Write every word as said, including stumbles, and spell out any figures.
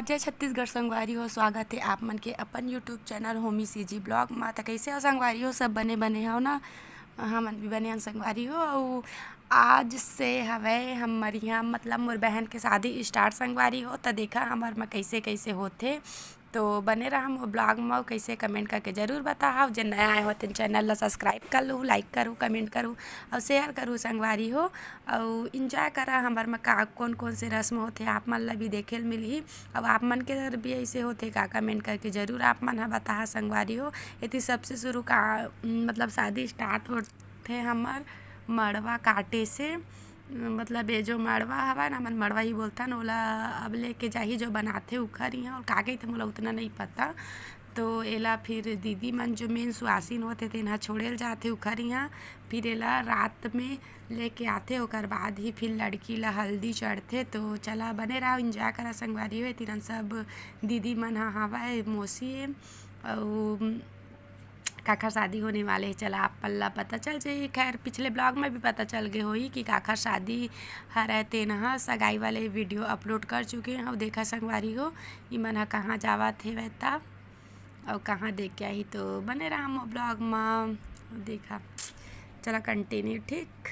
जय छत्तीसगढ़ संगवारी हो, स्वागत हे आप मन के अपन YouTube channel Homi CG blog मा। त कइसे हो संगवारी हो? सब बने बने हो ना? हमन भी बने हन संगवारी हो। अउ आज से हवय हमर इहाँ, मतलब मोर बहन के शादी स्टार्ट संगवारी हो। त देखा हमर म कइसे कइसे होथे, तो बने रहा मोर ब्लॉग म। कइसे कमेंट करके जरूर बताहव। जे नया आए हो तेन चैनल ला सब्सक्राइब कर लू, लाइक करू, कमेंट करू अउ शेयर करू संगवारी हो। अउ एंजॉय करा हमर म का कोन कोन से रस्म होथे, आप मन ला भी देखे ल मिलही। अउ आप मन के घर भी ऐसे होथे का, कमेंट करके जरूर आप मन ह बताहा संगवारी हो। एती सबसे शुरू का, मतलब शादी स्टार्ट होथे हमर मड़वा काटे से, मतलब ये जो मड़वा हवय ना, हमन मड़वा ही बोलथन, ओला अब लेके जाही जो बनाथे उखर इहाँ, और का कहिथे मोला उतना नहीं पता। तो एला फिर दीदी मन जो मेन सुआसिन होथे तेन ह छोड़े ल जाथे उखर इहाँ, फिर एला रात में लेके आथे, ओकर बाद ही फिर लड़की ला हल्दी चढ़थे। तो चला बने रहा, एंजॉय करा संगवारी हो। एती रन सब दीदी मन ह हवय, मौसी हे, अउ काखर शादी होने वाले हे, चला आप मन ला पता चल जाही। खैर पिछले ब्लॉग में भी पता चल गए होही कि काखर शादी हरय, तेन ह सगाई वाले वीडियो अपलोड कर चुके हव। देखा संगवारी हो, इमन ह कहाँ जावत हे वैता अउ कहाँ देख के आही, तो बने रहा मोर ब्लॉग म। देखा, चला कंटिन्यू, ठीक।